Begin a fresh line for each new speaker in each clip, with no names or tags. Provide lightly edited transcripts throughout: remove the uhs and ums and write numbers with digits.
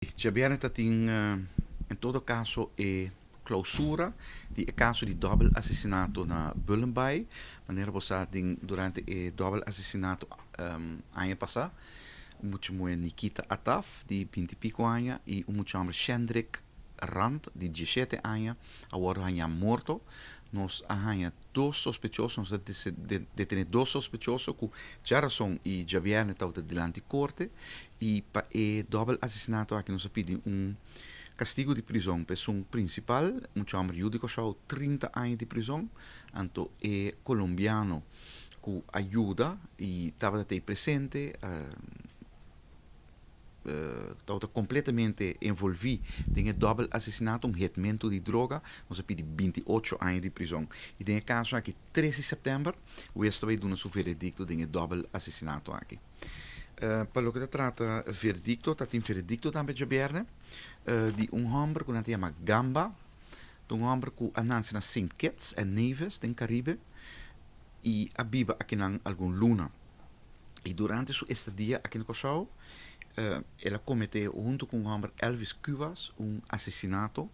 Djabièrnè ta tin en todo kaso e klousura di e kaso di dòbel asesinato na Bullenbaai. Manera bo sa den durante e dòbel asesinato aña pasá un mucha muhé Nikita Attaf di binti piko aña i un mucha hòmber Shendrick Rand di diesshete aña a wòrdu hañá morto. Nos a haña dos sospechoso, nos a detené dos sospechoso ku djarason i djabièrnè tabata dilanti korte i pa e dòbel asesinato aki nos a pidi un kastigu di prizon pa esun prinsipal, mucha hòmber yu di Kòrsou, 30 aña di prizon, anto e kolombiano ku a yuda i tabata tei presente, tabata kompletamente envolví den e dòbel asesinato, un hetmentu di droga, nos a pidi 28 aña di prizon. I den e kaso aki, 3 di sèptèmber, hues ta bai duna su veredikto den e dòbel asesinato aki. Pa loke ta trata veredikto, ta tin veredikto tambe djabièrnè di un hòmber ku nan ta yama Gamba, ta un hòmber ku a nanse na Saint Kitts en Nevis den Karibe i a biba akinan algun luna. I durante su estadia aki na Kòrsou, el a kometé huntu ku un hòmber Elvis Cubas un asesinato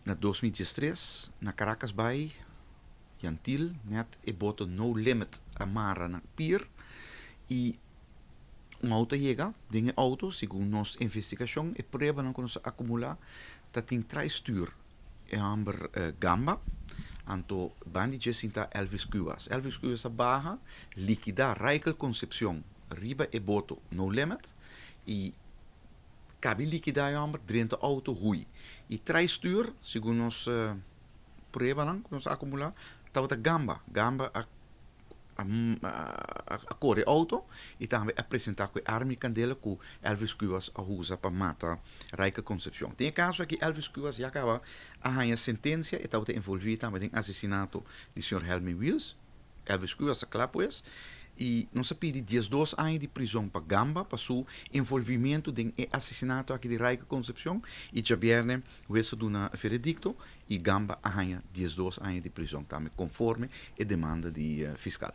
na 2013 na Caracas Bay, Jan Thiel. Nèt e boto No Limit a mara na pier i un outo a yega. Den e outo, segun nos investigashon, e pruebanan ku nos a akumulá, ta tin traistür e hòmber Gamba, anto bandi dje sinta Elvis Cubas. Elvis Cubas a baha likidá Raikel Concepcion riba e boto No Limit i kabi likidá e hòmber drenta outo hui. I traistür, segun nos pruebanan ku nos a akumulá, tabata Gamba. Gamba a a kore outo i tambe a presentá ku e arma di kandela ku Elvis Cuevas a usa pa mata Raikel Concepcion. Den e kaso aki Elvis Cuevas ya kaba a haña sentensia, e tabata envolví tambe den asesinato di señor Helmin Wiels. Elvis Cuevas a kla pues i nos a pidi 12 aña di prizon pa Gamba pa su envolvimentu den e asesinato aki di Raikel Concepcion i djabièrnè Hues a duna veredikto i Gamba a haña 12 aña di prizon tambe konforme e demanda di fiskal.